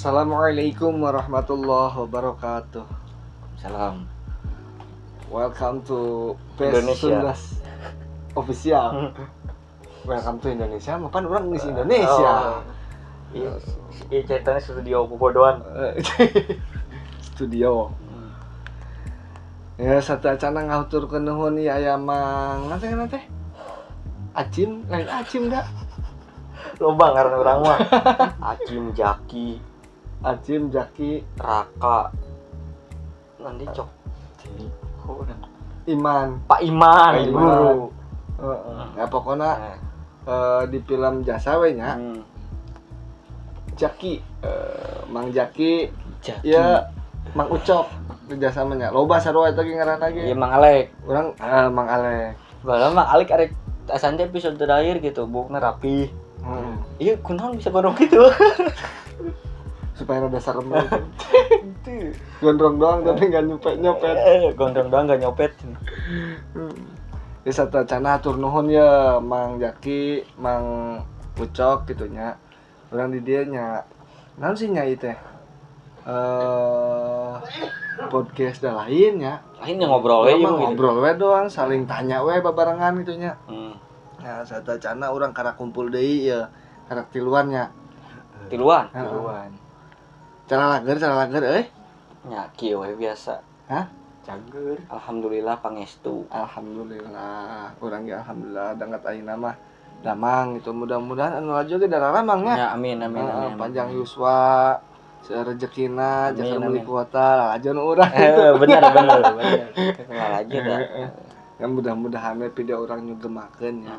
Assalamualaikum warahmatullahi wabarakatuh. Salam. Welcome to Best Indonesia. Sundas Official. Welcome to Indonesia, mapan urang di Indonesia. Oh. Iya, iya, ceritanya studio bobodoan. Studio. Ya, sateuacana ngahaturkeun nuhun ieu aya Mang nanti teh. Acim, lain Acim da. Loba ngaran urang mah. Acim, Jaki, Acim, Jaki, Raka. Nanti cok. Iman. Pak Iman, Pak Iman. guru. Heeh. Ya pokoknya Nah. di film jasa we nya. Jaki, Mang Jaki, Jaki. ya Mang Ucok di jasa mah nya. Loba sarua eta ge ngaranna ge. Iya, Mang Alek. Urang Mang Alek. Baheula Mang Alek arek asan teh episode terakhir gitu, bukna rapi. Heeh. Iya, kunaon bisa gondrong gitu. Supaya rada serem gitu. Gondrong doang tapi nggak nyopet-nyopet. Gondrong doang nggak nyopet. Ya sateuacana hatur nuhun ya Mang Jaki, Mang Ucok gitu nya. Urang di dieu nya. Naon sih nya ieu teh? Podcast da lain nya. Lain yang ngobrol we Urang mah gitu. Ngobrol we doang, saling tanya we babarengan gitu nya. Nah, sateuacana urang karak kumpul deui ya, karak tiluan nya. Tiluan. Heeh. Tiluan. Cara lager euy. Nya kieu we biasa. Hah? Cager. Alhamdulillah pangestu. Alhamdulillah, urang ge alhamdulillah danget ayeuna mah damang gitu. Mudah-mudahan anu laju ge dararamang nya. Ya, amin amin Heeh, amin. Amin. Panjang yuswa, rezekina, Amin, jasa meuli amin. kuota, lalajo nu urang gitu. Bener bener bener. Kenal aja dah. Ya mudah-mudahan we video urang nyugemakeun nya.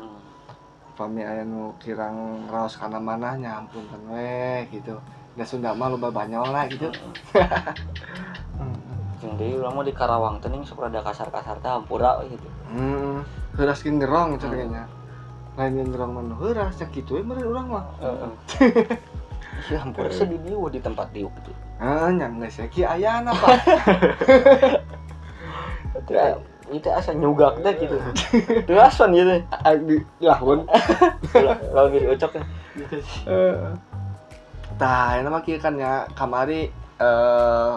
Pami aya nu kirang raos kana manah nya ampunten we gitu. Da Sunda mah loba banyol lah gitu. Jeung deui urang mah di Karawang teh ning sok rada kasar-kasar teh hampura we gitu. Heuras ge ngerong itu kayaknya. Lain ngerong mah nu heuras nya kitu we meureun urang mah. Heeh. Iya, hampura sedih dieu di tempat diuk gitu. Heeh, nya geus ki ayana Pak. Itu itu asa nyugak teh gitu. Teu asan gitu. Di lahun. Lawan geus ucok teh. Tah, ini mah kieu kan ya kamari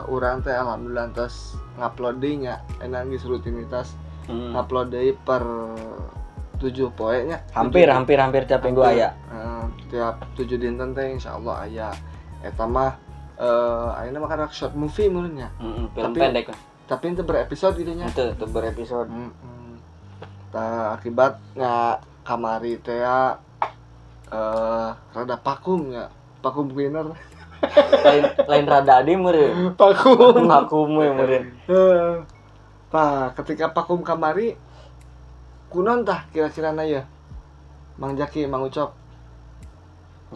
urang teh alhamdulillah tos ngupload deui nya. Enak geus rutinitas ngupload deui per 7 poe nya. Hampir hampir hampir tiap minggu aya. Tiap 7 dinten teh insyaallah aya. Eta mah ayeuna mah karena short movie meureun nya. Film Tapi- pendek lah. Tapi itu berepisode gitu nya. Itu tuh berepisode. Tah akibatnya kamari teh ya, rada vakum nya. Vakum cleaner. Lain lain rada adi meureun. Vakum. Vakum we meureun. Tah, ketika vakum kamari kunaon tah kira-kira na ya? Mang Jaki, Mang Ucok.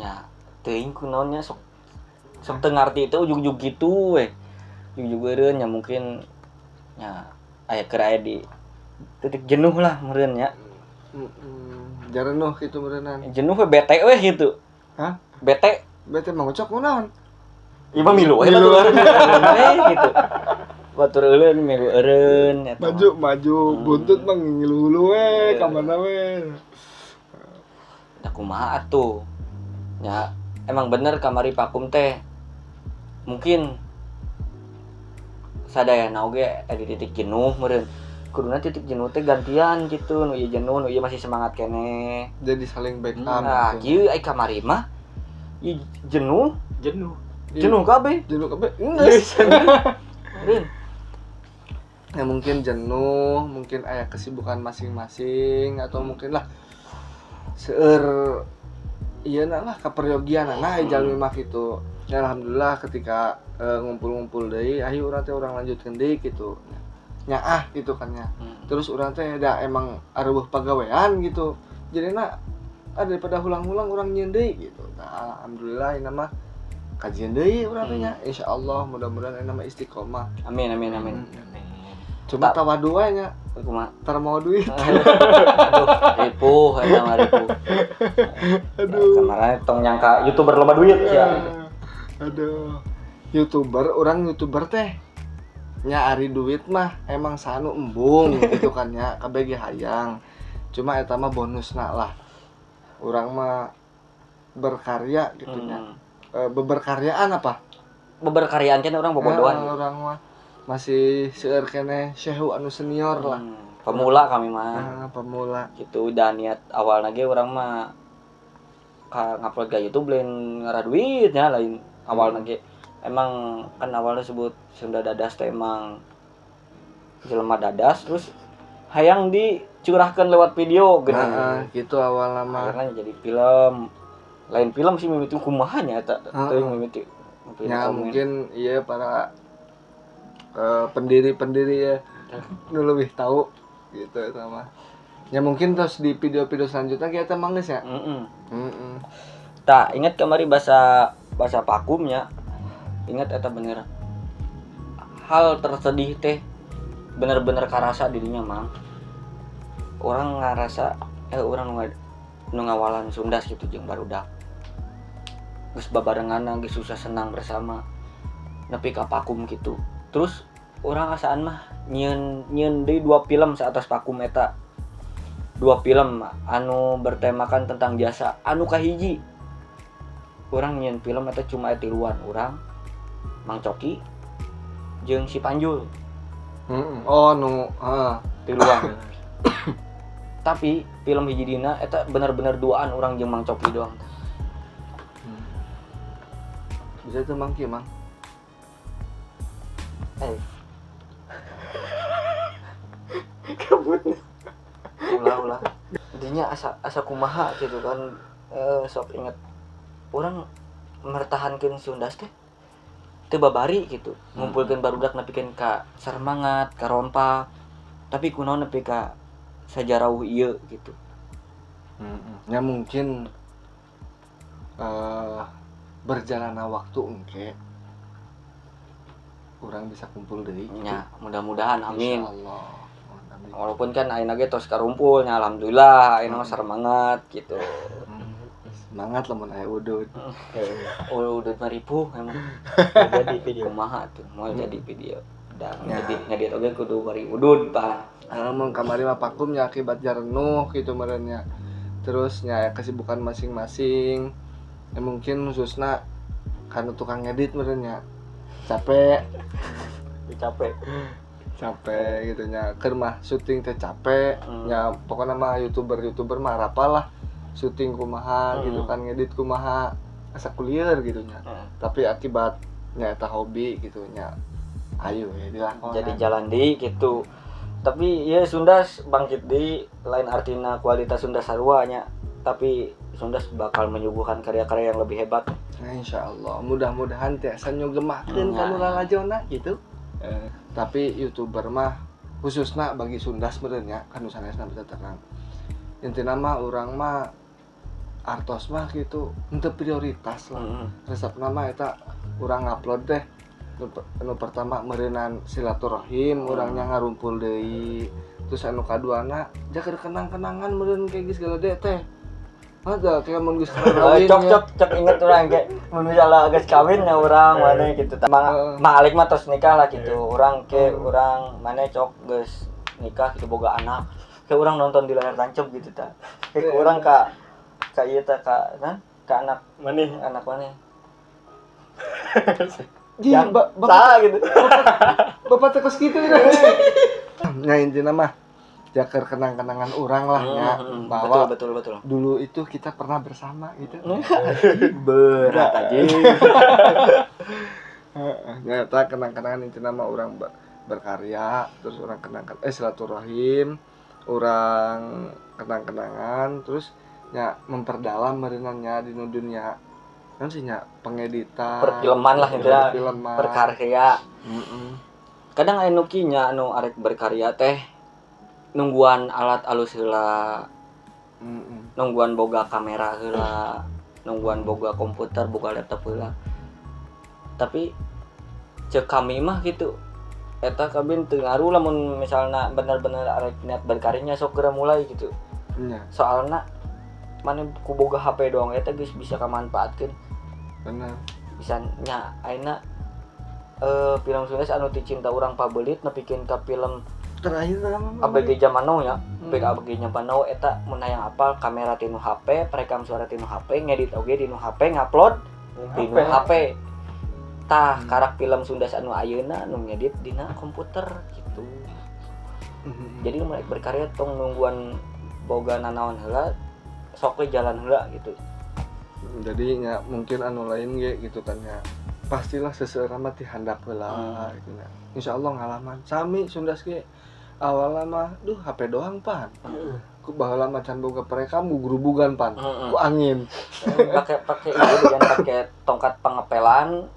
Nya, teuing kunaon nya sok sok teu ngarti itu ujug-ujug gitu we. Ujug-ujug eureun nya mungkin nya aya keur aya di titik jenuh lah meureun nya. Jarenuh kitu meureunnan. Jenuh we bete we gitu. Hah? Bete. Bete Mang Ucok kunaon? Ieu mah milu we Milu. batur eureun we gitu. Batur eureun milu eureun eta mah. Maju, maju, buntut mah ngilu-ngilu we, Iya. ka mana we. Da kumaha atuh? Ya, emang bener kamari vakum teh. Mungkin sadayana oge aya di titik jenuh meureun. Kuduna titik jenuh teh gantian gitu, nu ieu jenuh, nu ieu masih semangat keneh. Jadi saling backup Nah, gitu. kieu ai kamari mah ieu jenuh, Jenuh. jenuh kabeh. Jenuh kabeh. Geus. Meureun. Ya mungkin jenuh, mungkin aya kesibukan masing-masing atau mungkin lah seueur ieu na lah kaperyogian nah jalmi mah kitu. Ya alhamdulillah ketika ngumpul-ngumpul deui ayo urang teh urang lanjutkeun deui kitu. Nyaah gitu kan nya. Terus urang teh da emang areueuh pagawean gitu. Jadina daripada hulang-hulang urang nyieun deui gitu. Nah, alhamdulillah ini mah kajian deui urang teh nya. Insyaallah mudah-mudahan ini mah istiqomah. Amin amin amin. Cuma tawadu wae nya, Kumaha? tar mau duit. Aduh, ripuh eta mah ripuh. Aduh. Kemarin tong nyangka YouTuber loba duit ya. Aduh. YouTuber, orang YouTuber teh nya ari duit mah emang sanu embung gitu kan nya, kabeh ge hayang. Cuma eta mah bonusna lah. Urang mah berkarya gitu nya. Beberkaryaan apa? Beberkaryaan kan urang bobodohan. Urang mah masih seueur keneh sehu anu senior lah. Pemula kami mah. Pemula. Gitu dan niat awalna ge urang mah ka ngupload ka YouTube lain ngarah duit nya, lain awalna ge. Emang kan awalnya sebut Sunda Dadas teh emang jelema dadas terus hayang dicurahkan lewat video gitu. Nah, gitu awalna mah. Akhirnya jadi film. Lain film sih mimiti kumaha nya eta teuing mimiti. Ya mungkin iya para pendiri-pendiri ya nu lebih tahu gitu sama. Ya mungkin terus di video-video selanjutnya kita emang geus ya. Heeh. Tah, ingat kamari bahasa bahasa vakumnya. Ingat eta bener. Hal tersedih teh bener-bener karasa dirinya mang. Orang ngarasa urang nu ngawalan Sundas gitu jeung barudak. Geus babarengan geus susah senang bersama nepi ka vakum gitu. Terus urang asaan mah nyieun deui 2 film saatas vakum eta. 2 film anu bertemakan tentang jasa anu kahiji. Urang nyieun film eta cuma tiluan urang Mang Coki jeung si Panjul. Oh nu heeh tiluan. Tapi film hiji dina eta bener-bener duaan urang jeung Mang Coki doang. Bisa tuh Mang Ki, Mang. Kabut. Ulah-ulah. Intinya asa kumaha gitu kan, sok inget urang mertahankeun Sundas teh teu babari gitu. Ngumpulkeun barudak nepikeun ka sarmangat, ka rompa. Tapi kunaon nepi ka sajarauh ieu gitu. Ya mungkin berjalanna waktu engke urang bisa kumpul deui gitu. Ya, mudah-mudahan amin. Insyaallah. Amin. Walaupun kan ayeuna ge tos karumpul nya alhamdulillah ayeuna mah semangat gitu. Semangat lamun aya udud. Udud mah ripuh emang. Jadi video. Kumaha tuh moal jadi video. Da ngedit oge kudu bari udud pan. Mun kamari mah vakum nya akibat jarenuh gitu meureun nya. Terus nya kesibukan masing-masing. Ya mungkin khususna karena tukang ngedit meureun nya. Capek. Capek gitu nya. Keur mah syuting teh capek. Nya pokona mah YouTuber-YouTuber mah rapal lah syuting kumaha gitu kan, ngedit kumaha asa kulieur gitu nya. Tapi akibat nya eta hobi gitu nya. Ayo ya dilakonan. Jadi jalan di gitu. Tapi ya Sundas bangkit di lain artina kualitas Sundas sarua nya, tapi Sundas bakal menyuguhkan karya-karya yang lebih hebat. Nah, insyaallah mudah-mudahan tiasa nyugemakeun ka nu lalajona gitu. Tapi YouTuber mah khususna bagi Sundas meureun nya kan nu sanesna bisa terang. Intina mah urang mah artos mah gitu henteu prioritas lah. Resepna mah eta urang ngupload teh anu pertama meureunan silaturahim urangnya ngarumpul deui. Terus anu kaduana jaker kenang-kenangan meureun kayak geus galede teh. Ada kayak mun geus kawin. Cok inget urang kayak mun misalnya geus kawin nya urang maneh gitu. Mang Alik mah tos nikah lah gitu. Urang ke urang maneh cok geus nikah gitu boga anak. Kayak urang nonton di layar tancap gitu ta. Kayak urang ka ieu ta ka ka anak maneh, anak maneh. Ji, bapak gitu. Bapak teh kos kitu ya. Nya intina mah jaker kenang-kenangan urang lah nya bahwa betul. Dulu itu kita pernah bersama gitu. Berat aja. Nya eta kenang-kenangan intina mah urang berkarya, terus urang kenang silaturahim, urang kenang-kenangan, terus nya memperdalam meureunna nya di dunia kan sih nya pengeditan, perfilman lah intinya, berkarya. Kadang anu ki nya anu arek berkarya teh nungguan alat alus heula, nungguan boga kamera heula, nungguan boga komputer, boga laptop heula. Tapi cek kami mah gitu eta kabin teu ngaruh lamun misalna bener-bener arek niat berkaryanya sok geura mulai gitu. Soalna maneh ku boga HP doang eta geus bisa kamanfaatkeun. Bener. Bisa nya ayeuna film Sundas anu ti cinta urang pabelit nepikeun ka film terakhir ABG zaman now nya. ABG zaman now eta mun hayang apal kamera tinu HP, perekam suara tinu HP, ngedit oge tinu HP, ngupload tinu HP. Tah, karak film Sunda anu ayeuna nu ngedit dina komputer gitu. Jadi mulai berkarya tong nungguan boga nanaon heula, sok we jalan heula gitu. Jadi nya mungkin anu lain ge gitu kan ya, pastilah seseorang mah ti handap heula gitu nya. Insyaallah ngalaman sami Sundas ge awalna mah duh HP doang pan. Ku baheula mah can boga perekam, gurubugan pan ku angin. Pakai pakai itu dengan pakai tongkat pengepelan,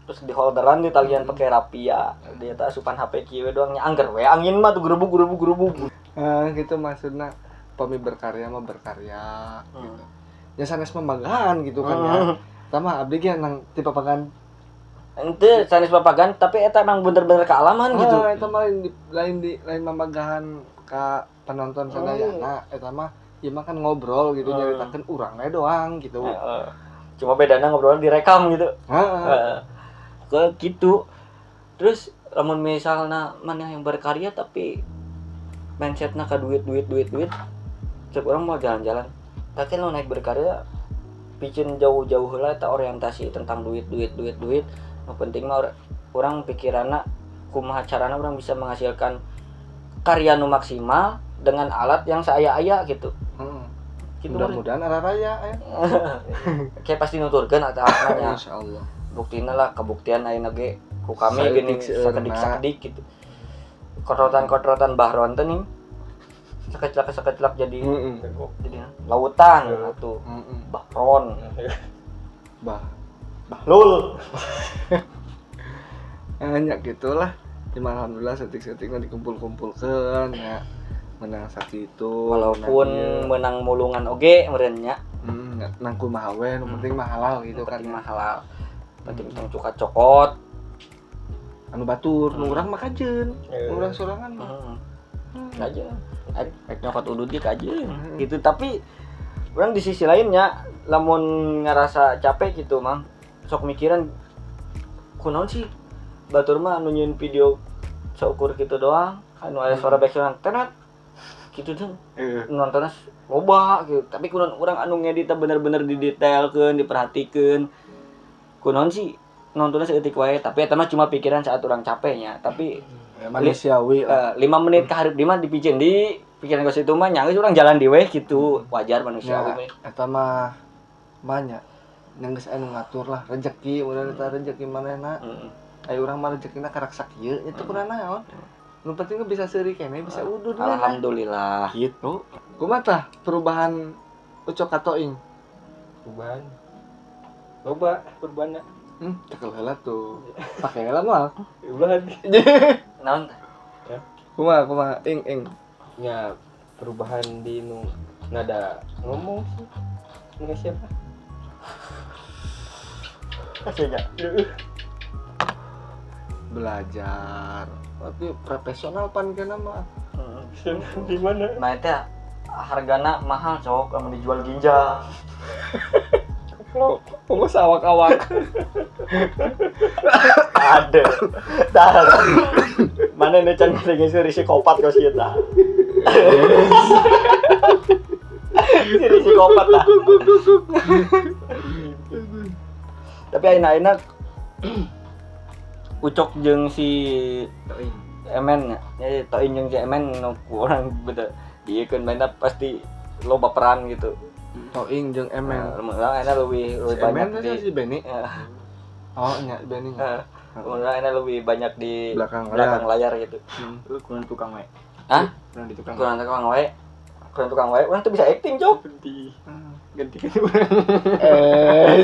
terus di holderan di talian pakai rapia, dia tak asupan HP kieu doang nya, angger we angin mah tuh gerubuk gerubuk gerubuk. Ah, gitu maksudna pami berkarya mah berkarya gitu ya, sanes mamagahan gitu kan ya. Sama abdi ge nang tipe pagan. Ente sanes papagan, tapi eta emang bener-bener kealaman gitu. Ah, eta mah lain di lain mamagahan ka penonton sadayana, eta mah ieu mah kan ngobrol gitu, nyaritakeun urang we doang gitu. Heeh. Cuma bedana ngobrol direkam gitu. Heeh. Heeh. Ke gitu. Terus lamun misalnya mana yang berkarya tapi mindsetnya ke duit duit duit duit, cek orang mau jalan-jalan. Tapi lo naik berkarya bikin jauh-jauh lah eta orientasi tentang duit duit duit duit. Yang penting mah orang pikiranna kumaha carana orang bisa menghasilkan karya nu maksimal dengan alat yang saaya-aya gitu. Gitu. Mudah-mudahan arah raya ya. Kayak pasti nuturkeun atau alatnya. Insyaallah. Buktina lah, kebuktian ayeuna ge ku kami Saeutik gini seueurna. Sakedik-sakedik gitu. Kotrotan-kotrotan bahron teh nih. Sakecelak-sakecelak jadi jadi lautan atuh. Bahron. Bah. Bahlul. Hanya gitulah. Cuma alhamdulillah setik-setiknya dikumpul-kumpulkan ya. Menang sakitu. Walaupun menang ieu. Menang mulungan oge meureun nya. Nang kumaha we, nu penting mah halal gitu kan. Penting Ya. mah halal. Penting tong cuka cokot. Anu batur, nu urang mah kajeun. Nu urang sorangan mah. Kajeun. Rek nyokot udud ge kajeun. Gitu, tapi urang di sisi lainnya lamun ngerasa capek gitu mang sok mikiran kunaon sih batur mah anu nyieun video seukur gitu doang, anu aya suara backsound tenet gitu tuh nontonnya loba gitu, tapi kunaon urang anu ngedit bener-bener didetailkeun, diperhatikeun, kunaon sih nontonnya seeutik wae? Tapi eta mah cuma pikiran saat urang capeknya, tapi Ya, manusiawi lah. 5 menit ke hareup di mah dipikeun di pikiran kos itu mah nyanggeus urang jalan di weh gitu, wajar manusiawi. Ya, eta mah banyak yang geus anu ngatur lah rezeki, udah eta rezeki manehna. Aya urang mah rezekina karak sakieu itu kurang naon. Nu penting mah bisa seuri keneh, bisa udud lah. Alhamdulillah. Gitu. Kumaha tah perubahan Ucok ka Toing? Perubahan loba perubahannya. Cekel heula tuh. Pake heula moal. Perubahan. Naon? Kumaha kumaha ing ing. Ya, perubahan di nu nada ngomong sih. Nggak siapa. Kasih. Belajar. Tapi profesional pan kana mah. Di mana? Nah, itu hargana mahal cok lamun dijual ginjal. Pengusaha awak-awak. Ada. Tah. Mana nih can ngisi psikopat kos kita. Ciri psikopat lah. Tapi ayeuna-ayeuna Ucok jeung si Emen nya. Jadi Toing jeung si Emen nu ku urang bener dieukeun mainna pasti loba peran gitu. Toing jeung Emen. Nah, urang ayeuna lebih lebih Si banyak Emen di teh si Benny. Ya. Oh, nya Benny nya. Heeh. Urang ayeuna lebih banyak di Belakang belakang layar. layar gitu. Lu kurang tukang wae. Hah? Kurang di tukang. Kurang tukang wae. Kurang tukang wae, urang tuh bisa acting, Cok. Ganti. Ganti kan urang.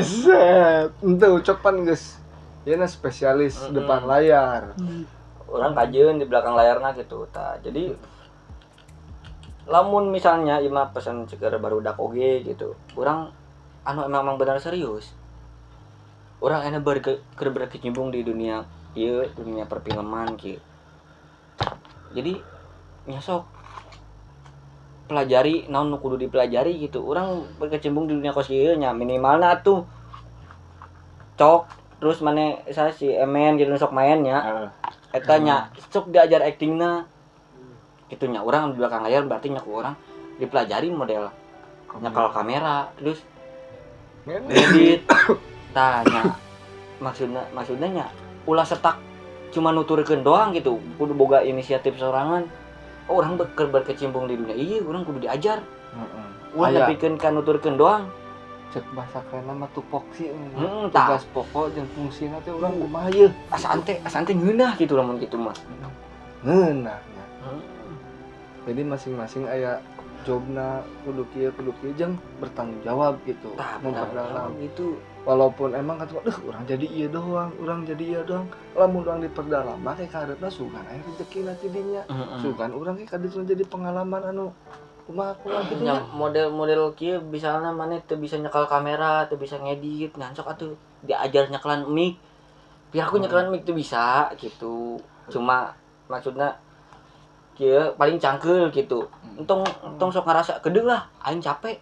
Set. Ente Ucok pan geus. Ieu na spesialis depan layar. Urang kajeun di belakang layarna gitu. Tah, jadi lamun misalnya ima pesan ceker barudak oge gitu. Urang anu emang, emang benar serius. Urang enak keur berkecimpung di dunia ieu, dunia perfilman gitu. Jadi nya sok pelajari naon nu kudu dipelajari gitu. Urang berkecimpung di dunia kos ieu nya minimalna tuh cok, terus mana saya si Emen gitu sok mainnya eta nya sok diajar actingna gitu nya. Urang di belakang layar berarti nya ku urang dipelajari model nyekel kamera terus edit tanya. Maksudna nya ulah setak cuma nuturkeun doang gitu, kudu boga inisiatif sorangan. Oh, urang berkecimpung di dunia ieu, urang kudu diajar. Heeh. Ulah Aya. nepikeun ka nuturkeun doang. Cek bahasa kerenna mah tupoksi. Tah. Tugas pokok jeung fungsina teh urang kumaha ieu? Asa ante ngeunah gitu lamun kitu mah. Ngeunah nya. Jadi masing-masing aya jobna kudu kieu jeung bertanggung jawab gitu. Tah, memperdalam gitu. Walaupun emang kata urang jadi ieu doang, lamun urang diperdalam mah kayak kaharepna sugan aya rezeki ti dinya. Sugan urang ge kaditu jadi pengalaman anu kumaha kitu nya. Model-model kieu misalna maneh teu bisa nyekal kamera, teu bisa ngedit, ngan sok atuh diajar nyekelan mic. Biar aku nyekelan mic teu bisa gitu. Cuma maksudna kieu paling cangkeul gitu. Entong sok ngarasa kedeung lah, aing capek.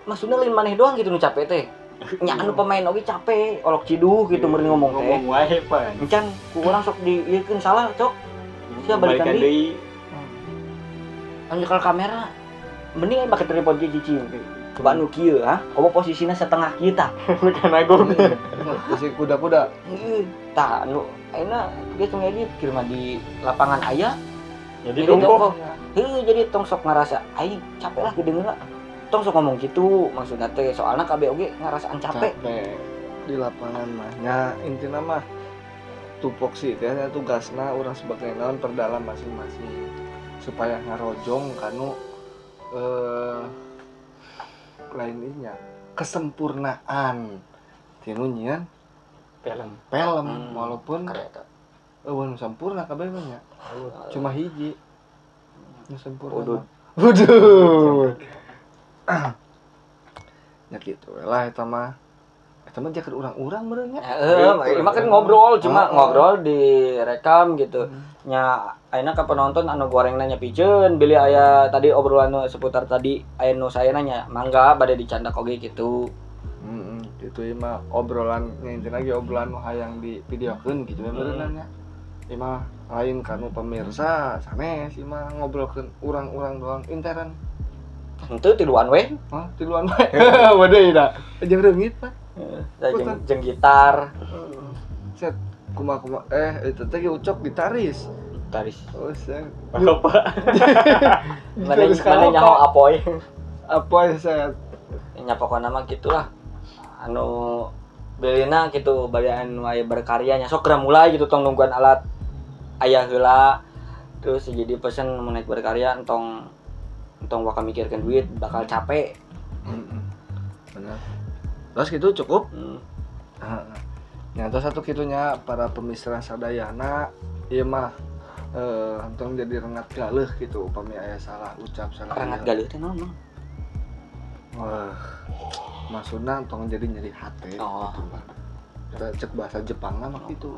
Maksudna lain maneh doang gitu nu capek teh. Nya anu pemain oge capek, olok ciduh gitu meureun ngomong teh. Ngomong wae pan. Encan ku urang sok diieukeun salah, cok. Sia balikan deui. Anu nyekel kamera mending aing make tripod ge cicing. Coba nu kieu ha, komo posisina setengah kieu tah. Bukan agung. Posisi kuda-kuda. Heeh. Tah anu ayeuna geus ngedit kieu mah di lapangan aya. Jadi dongkok. Heuh, jadi tong sok ngarasa aing capek lah gedeung lah. Tong sok ngomong gitu maksudna teh soalna kabeh oge ngarasaan capek. Capek di lapangan mah. Nya intina mah tupoksi teh nya tugasna urang sebagai naon perdalam masing-masing supaya ngarojong kanu lain inya kesempurnaan tinu nyieun film walaupun eueuh nu sampurna kabeh mah nya. Cuma hiji nu sempurna. Waduh. Ya gitu lah eta mah jaket urang-urang meureun nya. Heeh, mah kan ngobrol cuma ngobrol direkam gitu. Nya ayeuna ka penonton anu gorengna nya piceun bilih aya tadi obrolan nu seputar tadi aya nu saena nya mangga bade dicandak oge gitu. Heeh, gitu ieu mah obrolan nya intina ge obrolan nu hayang di videokeun gitu meureun nya. Ieu mah lain kanu pemirsa sanes ieu mah ngobrolkeun urang-urang doang intern. Henteu tiluan we. Hah, tiluan we. Waduh ida. Jeung reungit, Pak. Heeh, jeung gitar. Set kumaha eta teh Ucok gitaris. Gitaris. Oh, set. Bapak. Mana nyaho apoy. Apoy set. Nya pokona mah gitulah. Anu belina gitu bade anu aya berkarya nya sok geura mulai gitu tong nungguan alat aya heula. Terus jadi pesen mun naik berkarya entong waka mikirkan duit bakal capek. Benar. Terus gitu cukup. Nah, terus satu kitunya para pemirsa sadayana ieu mah entong jadi rengat galeuh gitu upami aya salah ucap salah. Rengat galeuh teh naon? Wah, maksudna entong jadi nyeri hate oh. Gitu lah. Kita cek bahasa Jepang mah gitu.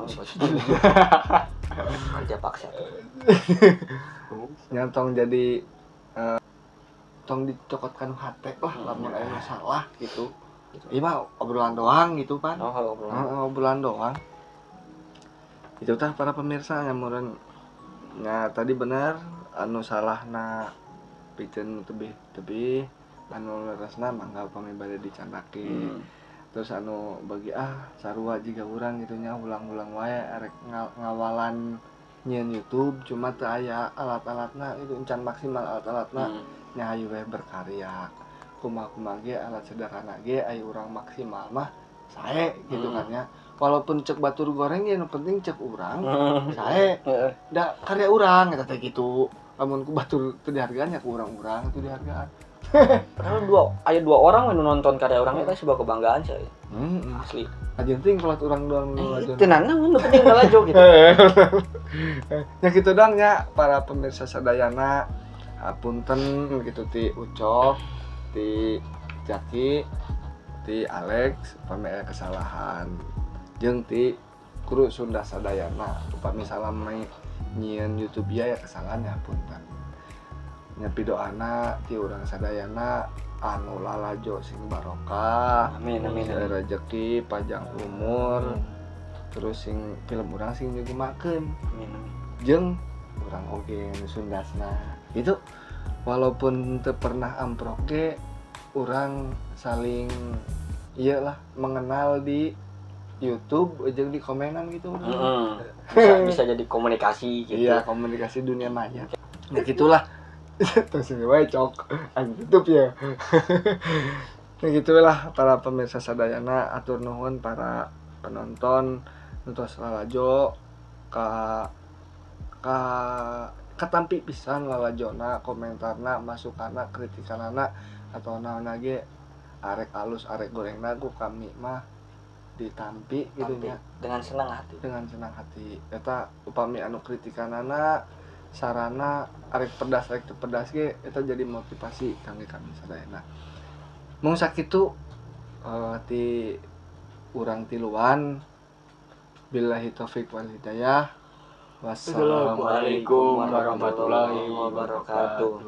Kerja paksa. Nyantong jadi tong dicokotkan hate lah lamun aya masalah gitu. Ieu mah obrolan doang gitu pan. Oh, obrolan. Obrolan doang. Itu tah para pemirsa nya meureun nya tadi bener anu salahna piceun tebih anu leresna mangga upami bade dicandaki. Terus anu bagi sarua jiga urang gitu nya ulang-ulang wae arek ngawalan nyieun YouTube cuma teu aya alat-alatna itu encan maksimal alat-alatna. Nya hayu we berkarya kumaha-kumaha ge alat sederhana ge aya urang maksimal mah sae gitu kan ya. Walaupun cek batur goreng ya nu penting cek urang sae. Da karya urang eta teh gitu. Lamun ku batur teu dihargaan nya ku urang-urang teu dihargaan. Padahal aya dua orang nu nonton karya urang eta sebuah kebanggaan sih. Asli. Aja penting kalau urang doang nu aja. Teu nanaon nu penting lalajo gitu. Ya gitu doang nya para pemirsa sadayana. Punten gitu ti Ucok, ti Jaki, ti Alex upami aya kesalahan. Jeung ti kru Sunda Sadayana upami salah nyieun YouTube ya kesalahan ya punten. Nya pidoana ti urang sadayana anu lalajo sing barokah. Amin amin. Rezeki panjang umur. Terus sing film urang sing nyugemakeun. Amin amin. Jeung urang oge nu Sundasna. Itu walaupun teu pernah amprok ge urang saling iyalah mengenal di YouTube jeung di komenan gitu. Heeh. Bisa, bisa jadi komunikasi gitu. Iya, komunikasi dunia maya. Nah, gitulah. Terus ini wae cok. Aing tutup ya. Nah, gitulah para pemirsa sadayana, atur nuhun para penonton nu tos lalajo ka katampi pisan lalajona, komentarna, masukanna, kritikanana atau naon ge, arek alus arek gorengna ku kami mah ditampi gitu Tampi nya. Dengan senang hati. Dengan senang hati. Eta upami anu kritikanana, sarana, arek pedas arek teu pedas ge eta jadi motivasi kangge kami sadayana. Mung sakitu ti urang tiluan. Billahi taufik wal hidayah. Wassalamualaikum warahmatullahi wabarakatuh.